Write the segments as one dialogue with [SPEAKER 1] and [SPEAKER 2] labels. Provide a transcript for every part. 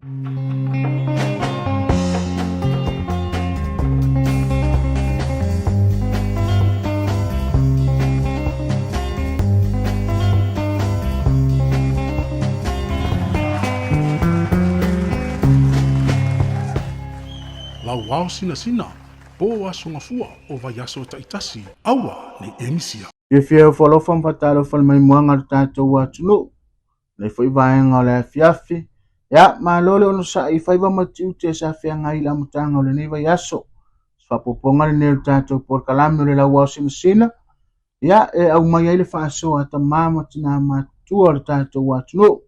[SPEAKER 1] Lauao sinasina, po aso gafua o vaiaso taitasi, aua nei e misia.
[SPEAKER 2] Fiafia e alofa ma faatalofa le maimoaga o le tatou atunuu. Nei foi vaega o le afiafi. Ia, malo le onosai i faiva ma tiute sa feagai i le amataga o lenei vaiaso. Se faaopoopoga lenei o le tatou polokalame o le Lauao Sinasina. Ia, e aumai ai le faasoa a tamā ma tinā matutua o le tatou atunuu.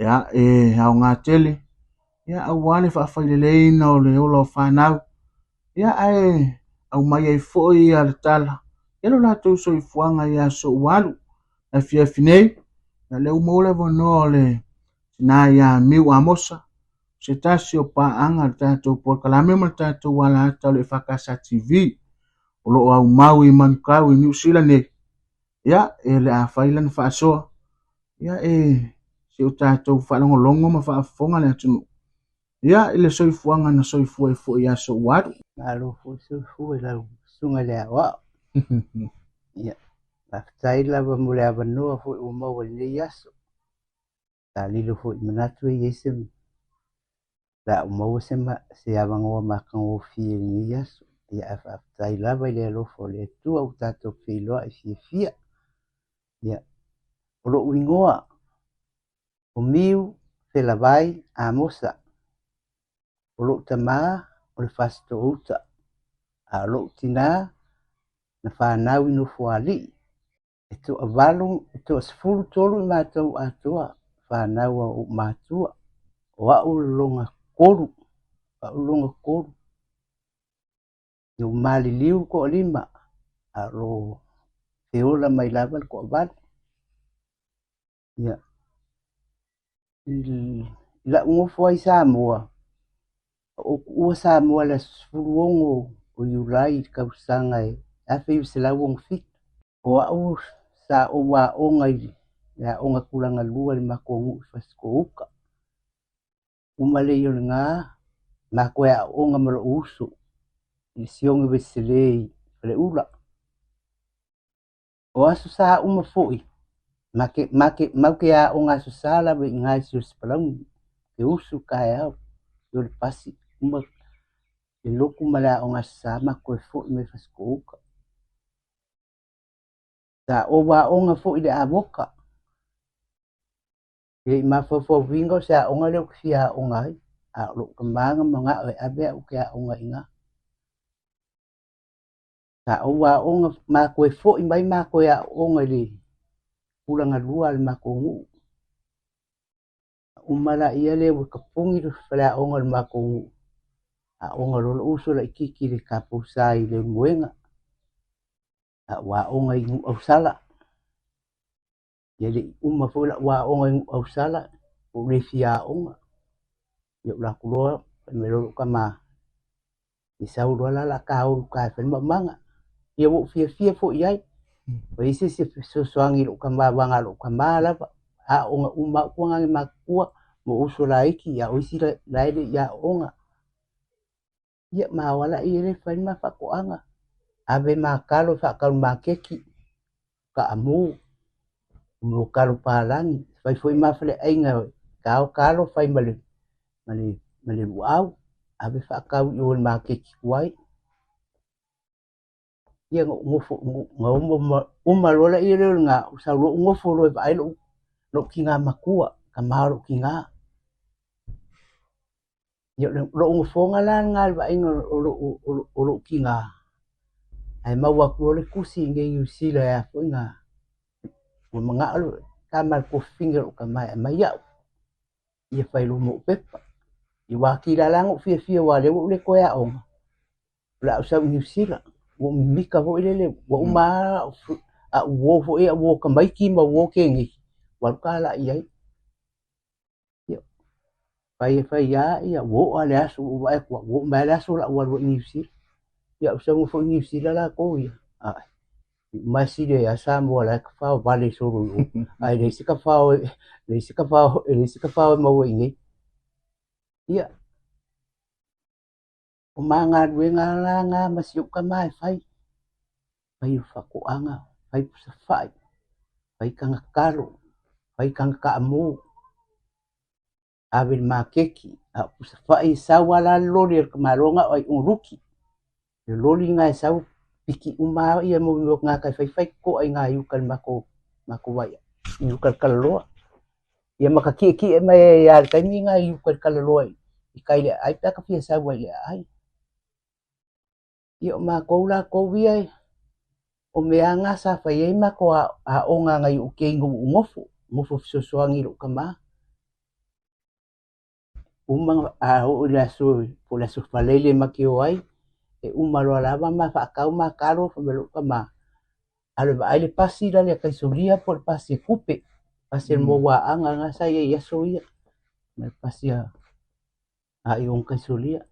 [SPEAKER 2] Ia, e aoga tele. Ia, aua le faafaileleina o le ola o fanau. Ia, ae aumai ai foi ia le tala i lo latou soifuaga i aso ua alu. Afiafi nei, ia lea ua maua le avanoa o le tina ia Miu Amosa, se tasi o paaga le tatou polokalame ma le tatou alaata o le EFKS TV, o lo o aumau i Manukau i Niu Sila nei. Ia, e le a fai lana faasoa. Ia, e si o tatou faalogologo ma faafofoga le atunuu. Ia, i le soifuaga na soifua ai foi i aso ua alu.
[SPEAKER 3] Malo foi soifua i lau susuga i le aoao. Ia, faafetai lava mo le avanoa foi ua maua i lenei aso. Sa lilo foi i manatu e i ai se la o maua se, se avanoa matagofie i lenei aso. Ia, ae faafetai lava i le alofa o le Atua ua tatou feiloai fiafia. Ia, o lou igoa o Miu Felavai Amosa. O lou tamā o le Fasitoo-uta, a o lou tinā na fanau i Nofoalii. E toavalu, e toasefulutolu i matou atoa fanau a ou matua. O au le lona tolu, o au le lona tolu. Na ou maliliu le toalima, a o lo o feola mai lava le toavalu. Ia, i la'u nofo ai i Samoa, ou tuua Samoa i le aso 16 o Iulai i le tausaga e 1967. O a'u sa ou aoga i le aoga tulaga lua i le matou nuu i Fasitoo-uta. Uma lea o lena, ma toe aooga ma lo'u uso i le Sione Ueselē i Faleula. O Aso Sa uma foi, ma ke, ma ke, mau ke aoga Aso Sa lava i ina i Siosipalauni, ke usu taeao, i o le pasi, uma le lotu ma le aoga Aso Sa ma toe foi mai Fasitoo-uta. Sa ou aoga foi i le Avoka. E le i mafaufauina o se aoga lea ou te fia aoga ai, a o lou tama na manao e ave au ou te aoga i ina. Sa ou aoga, ma toe foi mai ma toe aooga i le tulaga lua a le matou nuu. Uma laia lea ua tapuni le faleaoga o le matou nuu. Aoga loa lou uso laitiiti i le Tapousa i Leulumoega. A ua aoga i Nuuausala. Ia le i uma foi lau aoga i Nuuausala, ua ou le fia aoga. Ia ou alu atu loa, fai mai loa lou tama, e sau loa la o le a ta o i uta e fai le maumaga. Ia ua ou fiafia foi i ai. Ua i ai se isi e fesoasoani i lou tama aua na o lou tama lava. Aoga uma lava upu na matutua ma uso laiti, a o isi la e le i aooga. Ia ma o ala ia le fai ma faatoaga. Ave ma talo e faatau i le maketi, kaamu, mo talo palagi. Fai foi ma faleaiga tao talo fai ma le ma le ma le luau, ave faatau i o i le maketi tuai. Ia na ou nofo na uma uma loa lea o lena, ou sau loa ou nofo loa e vaai lou lou tina matua, tama o lou tina. Ia lou nofoga la lena i le vaaiga o lou tina, ae maua atu loa le tusi i inei i Niu Sila e a foi na ua manao le tama le tuafafine o lou tama e aumai au ia fai loa ma ou pepa. Ia ua atili lava la ona ou fiafia aua o lea ua ou le toe aoga, o le a ou sau i Niu Sila. Ua ou mimita foi lele, ua uma lava au uo foi, au uo tamaiti ma uo teineiti, ua alu talai i ai. Ia, fai e fai lava, ia ua oo lava i le aso ua ou vaai atu ua oo mai lava le aso o le a ou alu ai i Niu Sila. Ia ou sau foi i Niu Sila latou ia, ae uma sili ai lava Samoa la e tafao vale solo i o, ae leai se tafao, leai se tafao, leai se tafao e maua i inei. Ia, o ma galuega la na ma si ou tama e fai, fai o faatoaga, fai pusafai, fai tagatalo, fai tagataamu, ave i le maketi, a o pusafai e sau lava la le loli a le tamaloa na o Aiuga Luki. Le loli lena e sau piki uma lava ia mo mea o tagata e faifai toa i nai uta i le matou vai i uta i le Talaloa. Ia ma ta tietie mai ai lava i le taimi lena i uta i le Talaloa i tai i le aai pe a ta fia sau ai i le aai. Ia o matou latou ia, o mea lava na sa fai ai matou aoga nai ou teine ua ou nofo, nofo fesoasoani i lou tama. Uma a oo i le aso po o le aso Faraile ma te o ai, e uma loa lava ma faatau ma talo fai mai lou tama, alu e vaai le pasi la le Kaisolia po o le pasi e Kupe, pasi a le Mouaaga lena sa i ai i aso ia, ma le pasi a Ioga Kaisolia.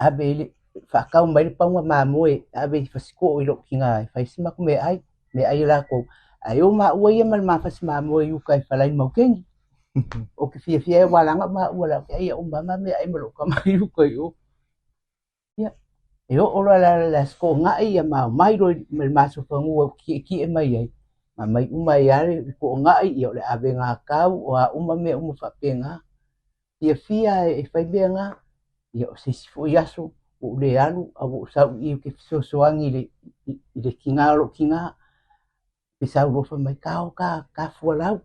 [SPEAKER 3] Ave i le faatau mai le pauga mamoe ave i Fasitoo i lou tina e fai si matou meaai, meaai a latou. Ae o maua ia ma le ma fasi mamoe i uta e falai i maukeni. Ou te fiafia ai aua leaga maua la te ai uma ma meaai ma lou tama i uta i o. Ia, e oo loa la le Aso Toonai ia ma omai loa ma le masofanua e tietie mai ai, ma aumai uma ai lava le toonai, ia o le avega tau, o a uma mea uma faapena. Fiafia e fai mea na. Ia o se isi foi aso ua ou le alu ae ua ou sau i i ou te fesoasoani i le tina o lou tina. Pe sau loa fai mai, ta o ta, ta fualau.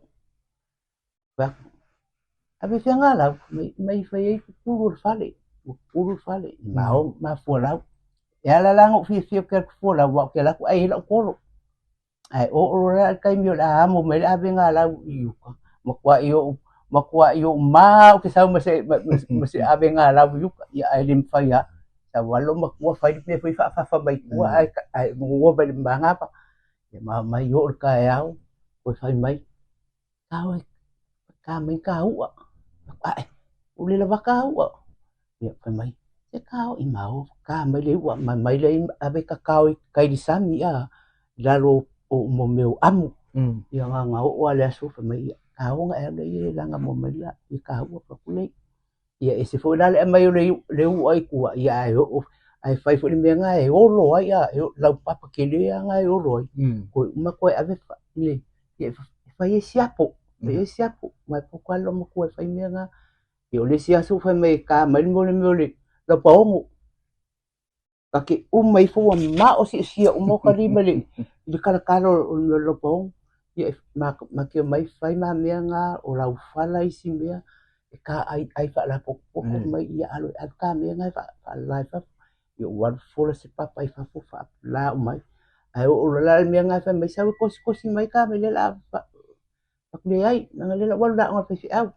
[SPEAKER 3] Fai atu, ave fea ngā lau, mai fai ai tutulu o le fale, ua tutulu le fale, ma o ma fualau. E ala la ona ou fiafia ou te alu fualau, aua ou te alu atu ai ai lau tolo. Ae oo loa la i le taimi o le a amo mai le avega lau i uka, matuai ou, matuai ou ma ou te sau ma se, ma se avega lau i uka, ia ae le mafai lava. Sau lava lou matua fai le mea foi faafafa mai tua ae, ae mua mai le manava. Ia ma mai oo le taeao, toe fai mai, ta o e ta mai ta u'a. Ae, ua le lava ta u'a. Ia fai mai, se ta o i ma o, ta mai le u'a, ma mai le ave tatao i tai le sami a, i lalo o mo mea o amu. Ia na na oo lava i le aso fai mai, ia ta o na e alu e laga mua mai la i ta u'a fai atu Ia ese foi la le aumai o le u'a i tua, ia ae oo, ae fai foi le mea lena e olo ai, a, e laupapa tele lava lena e olo ai. Toe uma toe ave le, ia e fai ai siapo, fai ai siapo. Aua e poto lava le loomatua e fai mea na. Ia o le isi aso fai mai e ta mai le mea o le mea o le laupaogo. Ta te uma ifo ua mao siasia uma o ta lima i le talatala o le mea o le laupaogo. Ia ma te omai fai ma mea na o laufala isi mea e ta ai ai faalapotopoto mai ia alu e ave ta mea na e faalala i fafo. Ia ua alu fola se papa i fafo faalala uma ai. Ae oo loa la le mea na fai mai sau e kosikosi mai ta mea lea o le a Aku leai, leaga lea la ua alu i le aoga a le faifeau.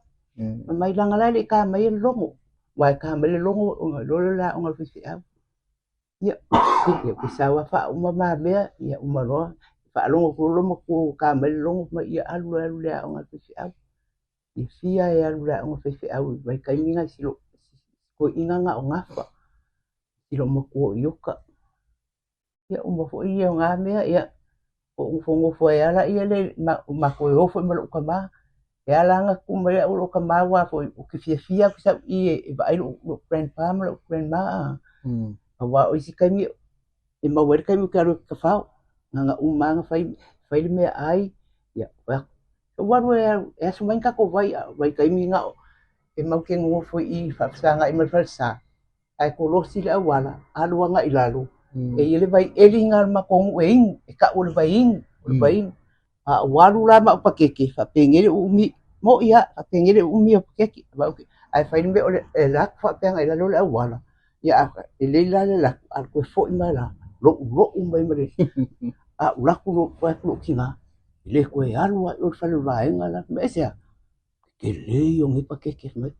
[SPEAKER 3] Fai mai leaga la e le i ta mai le logo, aua e ta mai le logo ona iloa lea o le aoga a le faifeau. Ia, ia ou te sau lava faauma ma mea, ia uma loa, faalogo atu loa le matua ua ta mai le logo, fai mai, ia alu loa e alu i le aoga a le faifeau. Fiafia e alu i le aoga a le faifeau i vaitaimi na i si toeaina na o Gafa, si loomatua o Ioka. Ia uma foi ia o na mea, ia ou nofonofo ai lava laia le matou e o foi ma lou tama. E ala la ona tuu mai au e lou tama aua foi ou te fiafia ou te sau i i e vaai lou grandpa ma lou grandma. Aua o isi taimi e maua ai le taimi ou te alu ai i Tafao. Na ona uma lava ona fai, fai le meaai, ia fai atu, ou alu e asu mai ni tatou vai, vaitaimi na e matou te nonofo i i faafesagai ma le falesa. Ae kolosi le auala, alu agai i lalo, e i ai le vai eli lena o le matou nuu e inu, e tau o le vai inu, o le vai inu. A ou alu la ma au pakeke, faapenei le uumi, mo'i lava, faapenei le uumi o pakeke. Ae fai le mea o le alu atu faapea agai i lalo le auala, ia e lelei la le alu atu, ae toe foi mai la, loulou mai ma le... A ou alu atu fai atu lou tina, e le toe alu lava i o i le fale o le vaega la. Fai mai aisea? Tele ia o nei pakeke. Fai mai,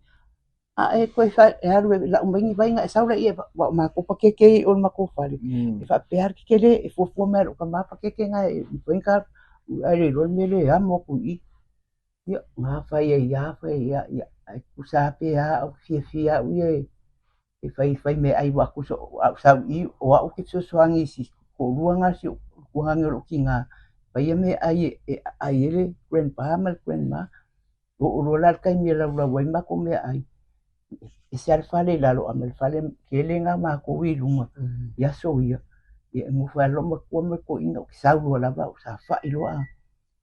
[SPEAKER 3] a e toe e alu e lau mai ni vai ona e sau laia, aua o matou pakeke ia i o i le matou fale, e faapea lava le tetele, e fuafua mai e lou tama pakeke na e mafai ona ae le iloa le mea lea e amo atu i i. Ia, na fai ai lava fai ai lava, ia, ae tusa lava pe a, ou te fiafia au ia e fai fai meaai aua tusa a ou sau i i, o au ou te fesoasoani i si toalua na si ou tuagane o lou tina, faia meaai e aai ai le grandpa ma le grandma. Oo loa la le taimi e laulau ai matou meaai. Ese lava le fale i lalo a ma le fale tele na matou i luga i aso ia. Ia e nofo ai lava lou matua ma le toeaina ou te sau loa lava ou saofai loa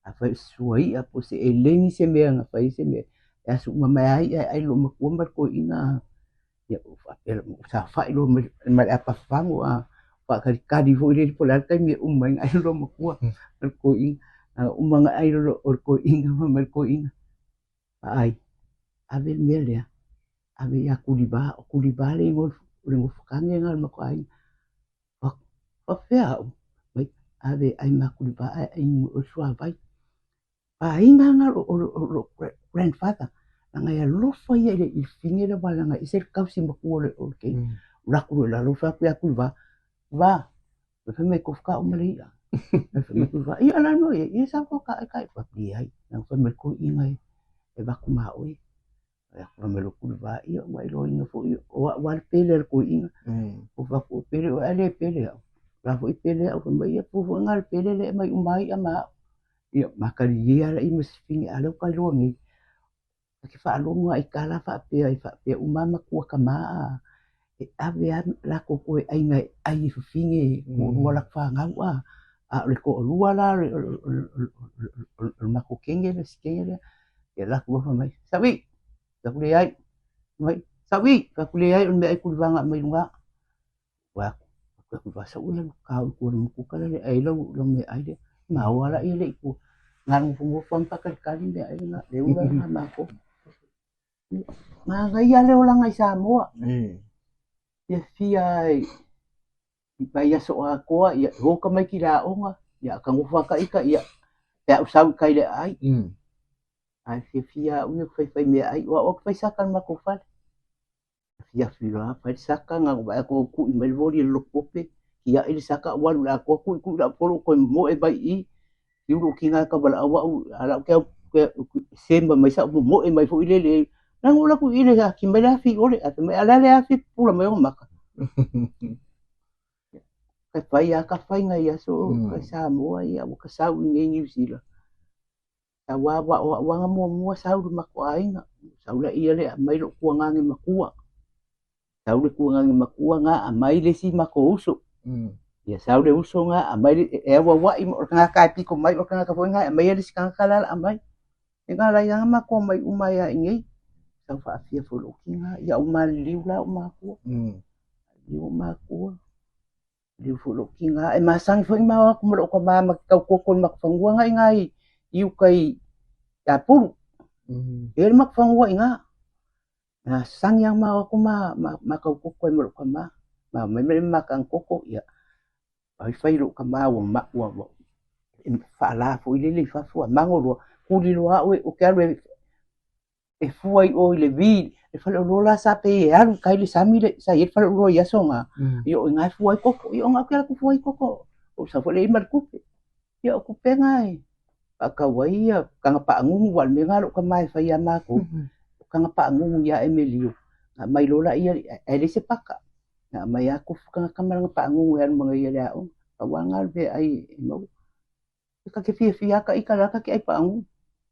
[SPEAKER 3] afai o se suai'a po o se eleni se mea na fai ai se mea e asu uma mai lava i'a e ai lou matua ma le toeaina. Ia ou faapea loa ou saofai loa ma le apa fafago a faatalitali foi lele po o le a le taimi e uma ai ona ai lou matua ma le toeaina. A uma ona ai loa o le toeaina fai mai le toeaina, “Vaai, ave le mea lea, ave ia Tuliva, o Tuliva le igoa o le nofotane lena o le matou aiga.” Faapefea au? Fai mai, ave e ai ma Tuliva ae inu e oe le suavai. Aiga lena o lou grandfather, leaga e alofa ia i le fafine lea aua leaga e ese le tausi matua o le keiki. Ou alu atu loa i lalo ou fai atu ia Tuliva, Tuliva, fai mai tofu ma le i'a. Fai mai Tuliva, ia o le a le mea ua i ai? Ia sau loa ta ai ta i'a. Ou fai atu, leai, leaga fai mai le toeaina e avatu ma oe. Fai mai loa Tuliva, ia ua e iloaina foi o au lava le pele a le toeaina. Ou fai atu, e pele oe ae le pele au. O la foi e pele au. Fai mai, ia pau foi lena o le pele lea e aumai uma ai i'a ma au. Ia matalie lava laia ma si fafine, a o lea ua ta iloa nei, ta te faalogo lava i tala faapea e faapea uma lava matua tama a, e ave lava latou toe aiga e ai e fafine toalua latou fanau a, a o le toalua la o le matou teine le isi teine lea, ia alu atu loa fai mai, Saui! Fai atu, leai. Fai mai, Saui! Fai atu, leai, o le meaai Tulivaga aumai i luga. Fai atu, sau e alu ta o i tua i le motu lea e ai lau meaai lea. Maoa lea i tua. Na ona nofonofo lava ma faatalitali meaai lena, le ula lena matou. Manaia le olaga i Samoa. Fiafia ai i vaiaso atoa, ia o tamaiti i le aoga, ia ta nofo lava ita, ia pe a ou sau i tai i le aai. Ae fiafia au ia faifai meaai, o au ou te fai saka i le matou fale. Afiafi loa fai le saka, na ona vaai atu ua tui mai le moli e le lotu ope, tiai le saka ou alu i le atoa tui tui lau polo ou toe momoe mai i i, fiu lou tina e tauvalaau au, a o la ou te sema mai sau momoe mai foi lele. Na ona ou alu atu i i le ati mai le afi i ole, ae fai mai, a o le a le afi e pupula mai ona maka. E fai lava ka faiga i aso o Samoa ia, ua ka sau i inei i Niu Sila. Sau lava o au lava na muamua sau i le matou aiga, sau laia lea aumai lou tuagane matua. Sau le tuagane matua na aumai le isi matou uso. Ia sau le uso na aumai le, e auauai o le tagata e pito mai o le tagata foi na e aumaia le isi tagata la o le a aumai. E na ala ai lava ona matou omai uma ai lava i inei. Sau faafia foi i lou tina, ia ou maliliu la ou matua. Maliliu ou matua. Liliu foi lou tina. E masani foi ma o atu ma lou tama ma te tau toto i le matou fanua na i ina i uta i Apulu. E i ai le matou fanua i ina. Masani lava ma o atu ma tau toto ai ma lou tama. Ma omai ma le mataga toto, ia fai fai lou tama ua faala foi lele i fafo a mago loa, tuli loa au ou te alu e fua i o i le vi, le faleoloa la sa pei e alu i tai i le sami le, sa i ai le faleoloa i aso na, ia o i ina e fua ai koko. Ia o na ou te alu atu fua ai koko, ou sau foi lea i ai ma le tupe. Ia o tupe na e faatau ai ia taga paagugu, aua o le mea lena a lou tama e fai ia matou, o taga paagugu ia Emelio, na aumai loa laia, ae leai se paka, na aumai lava tofu tagata ma lana paagugu e alu ma ia i le aoga. Pau lava lena o le meaai e maua. E ta te fiafia lava ta ita la ta te ai paagu.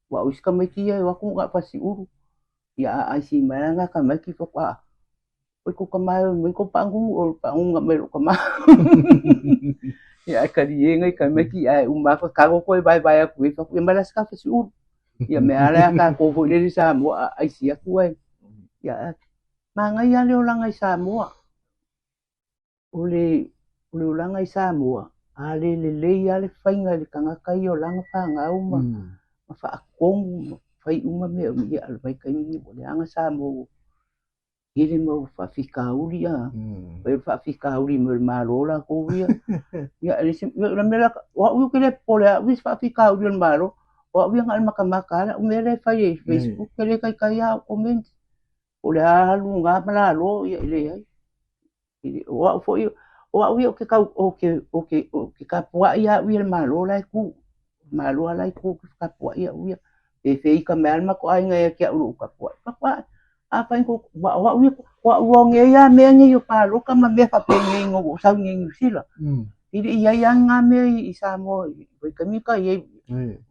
[SPEAKER 3] Aua o isi tamaiti ia e o atu na o fasiulu. Ia a aisi mai la na tamaiti fai atu, aa, oi kou tama e oi mai kou paagu, o le paagu na aumai e lou tama. Ia ae talie nai tamaiti ae uma atu tago toe vaevae atu i ai, fai atu, ia mai la se ta fasiulu. Ia mea lava lea a tatou foi lele i Samoa a aisi atu ai. Ia manaia lava le olaga i Samoa. O le olaga i Samoa, a le lelei lava le faiga i le tagata ia o lana fanau ma faatonu ma fai uma mea uma, ia o le vaitaimi ua leaga Samoa ua tele mau faafitauli a. Fai o le faafitauli mai o le Malo latou ia. Ia e leai se o le mea la, o au ia ou te le popole lava au i se faafitauli o le Malo. O au ia na o le matamata lava lau mea lea e fai i Facebook, e le taitai lava au comment. Po o le a luga ma lalo, ia e leai. O au foi, o au ia ou te tau, ou te, ou te, ou te tapuai lava au ia i le Malo la e tu. Malo lava la e tu, ou te tapuai au ia. Pe feika mai lava le matou aiga ia te au i lou tapuai. Tapuai, afai o au ia, o au loa nei lava mea nei o palota ma mea faapenei ina ua ou sau i Niu Sila. E le i i ai lava ni na mea i Samoa i vaitaimi ka i ai.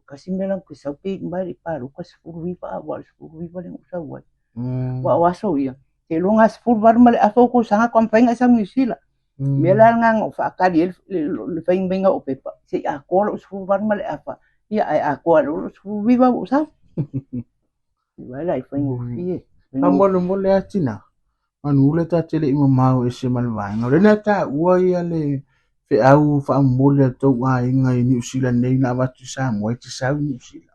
[SPEAKER 3] Tasi mea la ou te sau pe iu mai le palota 19 aua o le 19 lea na ou sau ai. Aua o aso ia. Seiloga 18 ma le afa ou tausaga faatoa mafai ona e sau Niu Sila. Mea la lena na ou faatali ai le faiga maiga o pepa, se i atoa lou 18 ma le afa, ia ae atoa loa lou 19 ua ou sau. Vaai la i faigofie.
[SPEAKER 2] Faamolemole lava tina, manu le ta te le i mamao ese ma le vaega. O lena taua ia le feau faamomoli a tou aiga i Niu Sila nei na avatu i Samoa e te sau i Niu Sila.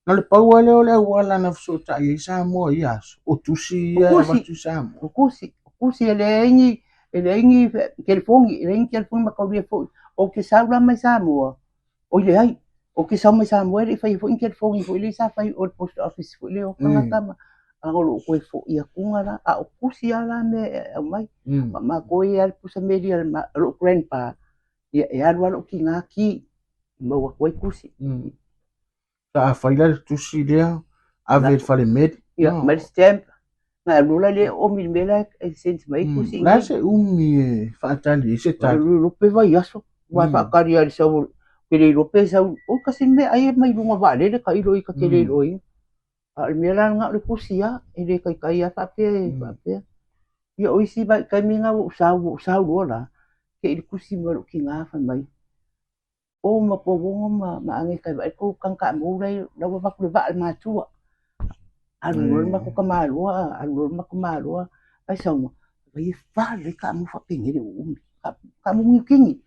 [SPEAKER 2] Na le pau lava lea o le auala na fesootai ai Samoa i ia aso, o tusi ia e avatu i Samoa.
[SPEAKER 3] O tusi, o tusi e leai ni e leai ni telefoni, e leai ni telefoni mataulia foi. Ou te sau la mai Samoa, oi leai, ou te sau mai Samoa e le i faia foi ni telefoni foi lea sa fai o le post office foi lea o tagata ma a o loo toe foi atuga la, a o tusi lava la mea e aumai. Ma matou e i le pusa meli a lou grandpa, ia e alu lava lou tina ki, maua atu ai tusi.
[SPEAKER 2] Sa afai la le tusi lea, ave i le fale meli.
[SPEAKER 3] Ia, mai le stamp, na alu la le omi le mea la e send mai tusi.
[SPEAKER 2] La se umi e faatali ai se tali.
[SPEAKER 3] Le pe vaiaso, ua faatali lava i le sau, ke le iloa pe sau, oi kasi mea ai e mai luga vaalele ka ilo i ka te le iloaina. A o le mea la lena o le tusi lava, e le taitai lava faapea e faapea. Ia o isi vaitaimi na ua ou sau, ua ou sau loa la, te i le tusi mai o lou tina fai mai, o ma Puaogo ma Ageka e vaai tou taga taamu la la ua avatu le vaa i le matua. Alu loa le matou tamaloa, alu loa le matou tamaloa, ai saunoa, vai e fale ai taamu faapenei le uumi, taamu niutini.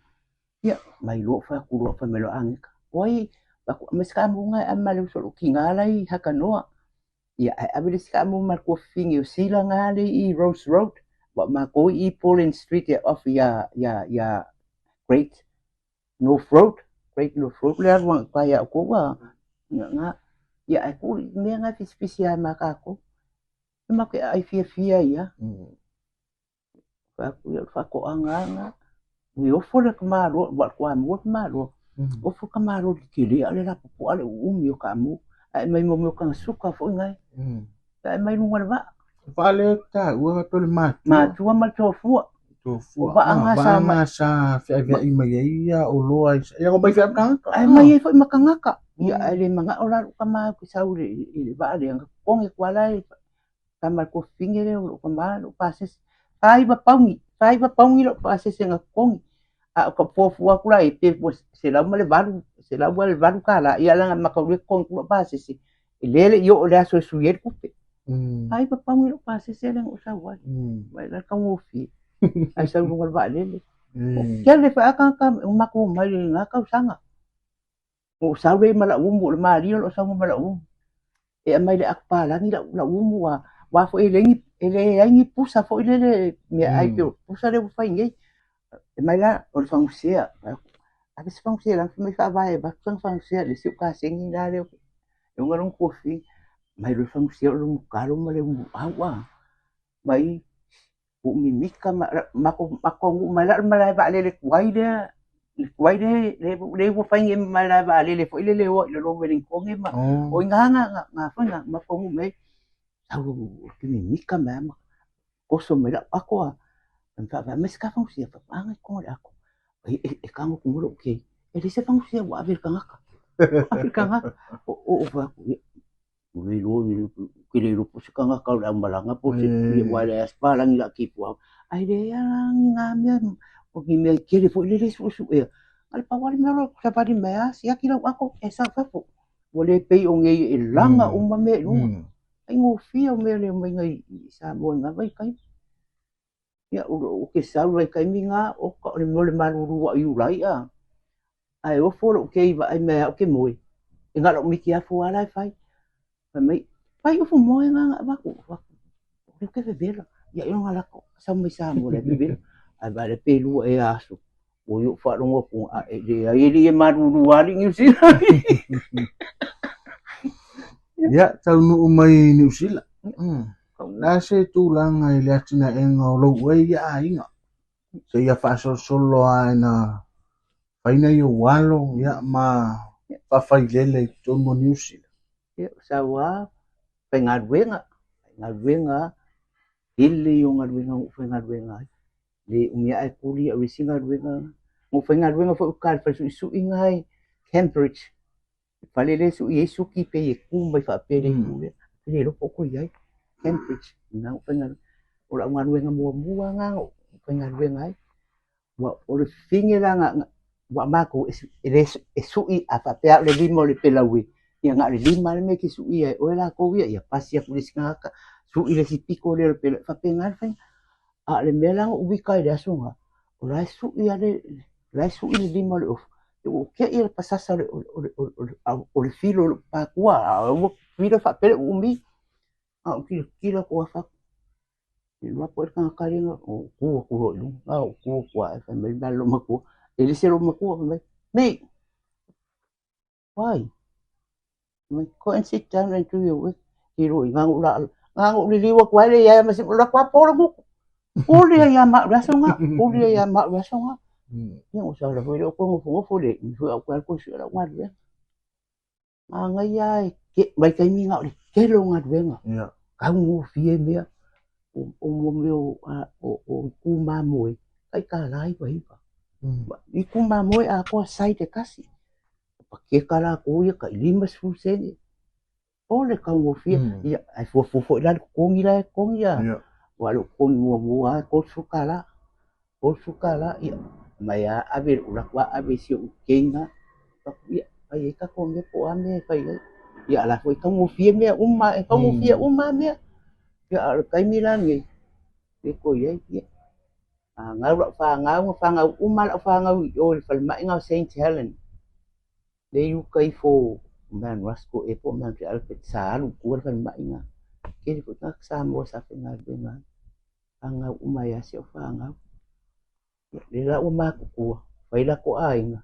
[SPEAKER 3] Ia, mai loa ou fai atu loa, fai mai loa Ageka, oi, aumai se taamu na e ave ma le uso a lou tina la e i Hakanoa. Ia, ae ave le isi taamu ma le tuafafine o Sila na le i Rose Road. Ua matou i Pauline Street e off ia, ia, ia Great North Road. Great North Road le alu agai ia outou a. Ia, ia ae tuu i mea na e fisifisi ai ma tatou. E matou te aai fiafia ia. Fai atu ia o le faatoaga lava. Ui ofo le tamaloa, ua toamua le tamaloa. Ofo le tamaloa i le tele a o le lapopoa le uumi o taamu. Ae mai mo mea o tagasuka foi nai. Ae mai luga o le vaa.
[SPEAKER 2] Vaa lea taua faapea o le matua.
[SPEAKER 3] Matua ma le tofua.
[SPEAKER 2] Tofua.
[SPEAKER 3] O vaa
[SPEAKER 2] Ah,
[SPEAKER 3] na sa
[SPEAKER 2] vaa sa feaveai mai ai ia oloa i ia mai feaveai tagata.
[SPEAKER 3] Ae mai ai foi ma tagata. Ia ae le manao la lou tama ou te sau i le vaa lea. Na totogi atu lava la e tama le tuafafine lea o lou tama lou pasese. 9 pauni, 9 pauni lou pasese na totogi. A o ka fuafua atu la i pe ua 108, $108. Ia leaga mataulia totogi atu lou pasese. E lea le i oo i le aso e sui ai le tupe. 9 pauni lou pasese lea na ou sau ai. Vai la le taugofie. Ae sau i luga o le vaalele. Tele foi lava tagata o matou omai i lena tausaga. Ou sau lea ma lau umu, o le malie o lou sauga ma lau umu. E aumai le ato palagi lau umu ua foi e leai ni pusa foi lele mea ai pei o pusa lea ua fai nei. E mai la o le fagusea. Ave se fagusea la mai faavae avatu sana fagusea le isi o kasegi la lea. E uga lona tuafafine. Mai loa le fagusea o le umu talo ma le umu au a. Mai uumimita ma matou nuu mai la o le malae vaalele tuai lea. Le tuai lea lea ua fai nei ma malae vaalele foi lele o i lalo o Wellington ma o ina na foi na matou nuu mai. Sau te mimita mai ma oso mai lau ato a. Faavae mai se ta fagusea, faapaaga i totonu o le ato. E tago atu mo lou kei. E leai se fagusea ua ave i le tagata. Ave i le tagata. O fai atu, ia, le iloa, ke le iloa po o se tagata o le aumalaga po o se ua leai se palagi la kipu au. Ae leai lava ni ngā mea, o ni mea tele foi lele suesuea. A le pau lava le mea o lo o savali mai lava, siaki lau ato, e sau fafo. Ua le pei o nei e laga uma mea i luga. Faigofie o mea le omaiga i Samoa i ngā vaitaimi. Ia, o ke sau vaitaimi ngā, o ka o le mea o le malulu au Iulai a. Ae ofo lou kei vaai mai au ke moe. E ngā lau miki afu ala e fai. Fai mai, pai ofu moe ngā ngā avatu. O le ke vevela. Ia io ngā lako, sau mai Samoa le vevela. Ae vai le pe lua e aso. O i o wharongo ku a e le ai e li e malulu ali Niu Sila.
[SPEAKER 2] Ia, taunuu mai Niu Sila. La se tulaga i le atinaega o lou ai ia aiga. Se ia faasolosolo lava ina faina i ou alo ia ma faafailele i totonu o Niu Sila.
[SPEAKER 3] Ia, sau a faigaluega, faigaluega, tele i o galuega na ou faigaluega ai. Le umi ae kuli au i isi galuega. Na ou faigaluega foi uka i le fale suisui na i Cambridge. Fale lea sui ai suki pe e ku mai faapea le itu lea. Le iloa po o i ai. Cambridge na ou faigaluega. O lau galuega muamua lena na ou faigaluega ai. Ua o le fine la na ua matou e le e sui a faapea o le lima o le pelaue, ia na o le lima le mea e te suia e oe latou ia, ia pasi atu le isi tagata, sui le isi pito lea o le pelaue, e faapena le faiga. A o le mea la na ou ita ai i le aso lena, o la e sui lava le, o la e sui le lima o le ofu, ua ou te i le pasasa o le filo o lou pākua, a ua filo faapea le uumi. A ou tilotilo atu lava, e alu atu ai le tagata lea, ou tu atu loa i luga, ou tu atu lava, fai mai le loomatua, e le se loomatua, fai mai, mate, why? Go and sit down and do your work. Tilo i ngangu la, ngangu liliu atu ai le ia ma se la kwa polo mu. Puli ia ma la songa, puli ia ma la songa. Ia o sa la foi o ko ngofo ngofo le, ni foi au kwa ko si la ngā le. Manaia e ke, mai taimi na o le tele o galuega.
[SPEAKER 2] Yeah.
[SPEAKER 3] Taugofie mea o mo mea o, o, o iku mamoe, tai tālā 99. Iku mamoe atoa size e tasi. Pakeka latou ia tai 50 sene. O le taugofie. Ia, ae fuafua foi la le totogi la e totogi a.
[SPEAKER 2] Yeah.
[SPEAKER 3] Aua o lou totogi muamua lava e $30. $30, ia, mai lava ave lou lako lava ave i si ou teina, ia, fai ai tatou mea po o a mea e fai ai. Ia a o la foi e taugofie mea uma, e taugofie uma lava mea. Ia a o le taimi la lenei, lea toe i ai, ia, fanau lau fanau, na fanau uma lau fanau i o i le falemai lena o Saint Helen, lea i uta ifo o Mount Roskill ea po o Mount Albert, sa alu i tua le falemai lena. Tele foi tagata Samoa sa faigaluega ai. Fanau uma ai lava si au fanau. Ia, lea la ua matutua, fai latou aiga,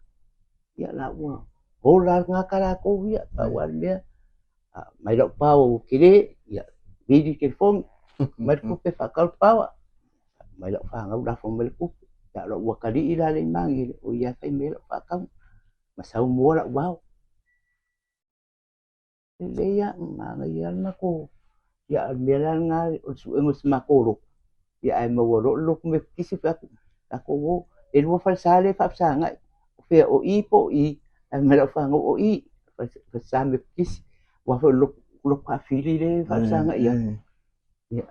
[SPEAKER 3] ia la ua ola tagata latou ia, pau lava le mea, aumai lau power ua tele, ia vili le telefoni, aumai le tupe e faatau le power, aumai lau fanau lafo mai le tupe. Ia o lou atalii la lea i Magele, o ia e fai mai ai lau faatauga, ma sau moa lau vao. Lelei lava, manaia lava le matou, ia a o le mea la lena o le suega o si matou lotu, ia ae maua loa le lotu Metotisi fai atu, tatou o, e lua falesa lea e faafesagai, o fea o i po o i? Ae fai mai lau fanau o i, falesa Metotisi, aua foi o le lotu faafili lea e faafesagai ai. Ia,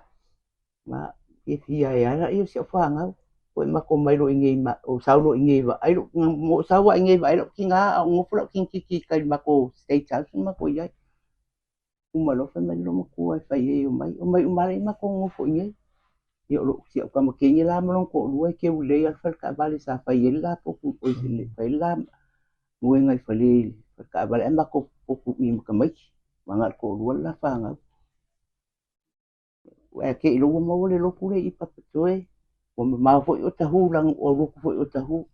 [SPEAKER 3] Ma fiafia ai lava lea o si au fanau. Ua matou omai loa i inei, ou sau loa i inei e vaai lou, ou sau lava i inei e vaai lou tina a o nofo lau tinititi i tai i le matou State House na matou i ai. Uma loa fai mai le loomatua e fai ai e omai, omai uma lava matou nonofo i inei. Ia o si au tama teine la ma lona toalua e teu lelei lava le fale taavale sa fai ai le la potu, oi fai le la moega i fale i le fale taavale ae matou potu i i ma tamaiti, aua na o le toalua le la fanau. Ae te i loa ua maua le lotu lea i Papatoe, ua mamao foi Otahuhu leaga ua alu atu foi Otahuhu.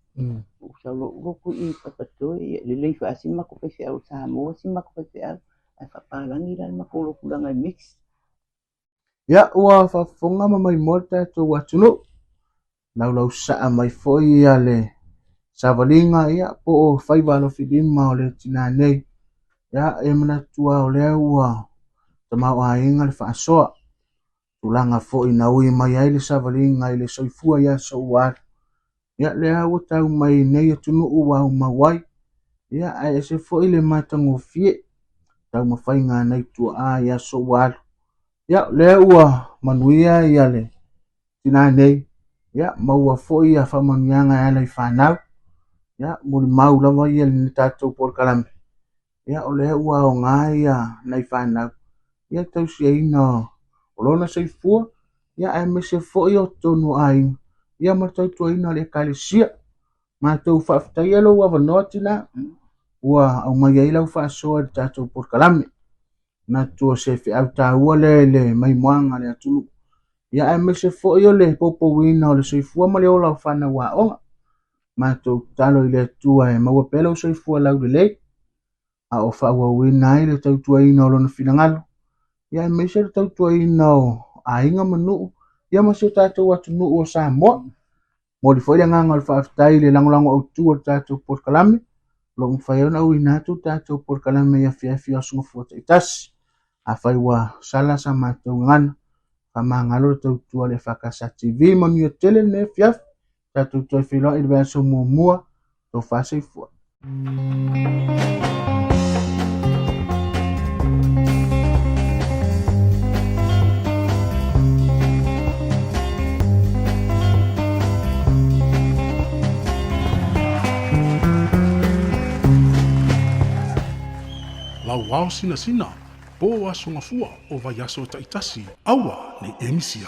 [SPEAKER 3] Ua sau loa ou lotu i Papatoe, ia lelei foi lava si matou faifeau Samoa si matou faifeau, ae faapalagi la le matou lotu leaga e mix.
[SPEAKER 2] Ia, ua faafofoga ma maimoa le tatou atunuu. Laulausa'a mai foi ia le savaliga ia po o faiva alofilima o le tinā nei. Ia e manatu lava o lea ua tamaoaiga le faasoa. Tulaga foi na ui mai ai le savaliga i le soifua i aso ua alu. Ia lea ua tau mai nei atunuu ua aumau ai. Ia ae ese foi le matagofie taumafaiga a nai tuaa i aso ua alu. Ia lea ua manuia ia le tinā nei, ia maua foi ia faamanuiaga e ala i fanau. Ia molimau lava ia le tatou polokalame. Ia o lea ua aoga ia nai fanau ia tausiaina o lona soifua ia aemaise foi o totonu o aiga ia ma le tautuaina o le ekalesia. Matou faafetaia lou avanoa tina ua aumai ai lau faasoa i le tatou polokalame. Manatu o se feau taua lea i le maimoaga a le atunuu. Ia aemaise foi o le poupouina o le soifua ma le ola o fanau aoga. Matou tatalo i le Atua e maua pea lou soifua laulelei, a o faaauauina ai le tautuaina o lona finagalo, ia aemaise le tautuaina o aiga ma nuu, ia ma si o tatou atunuu o Samoa. Momoli foi le agaga o le faafetai i le lagolago autu o le tatou polokalame, o lo o mafai ai ona auina atu le tatou polokalame i afiafi o Aso Gafua taitasi. Afai ua sala sa matou gagana, faamagalo le tautua a le EFKS TV. Manuia tele lenei afiafi, tatou toe feiloai i le vaiaso muamua, tofa soifua.
[SPEAKER 1] Lauao Sinasina, po o Aso Gafua o vaiaso taitasi. Aua nei e misia.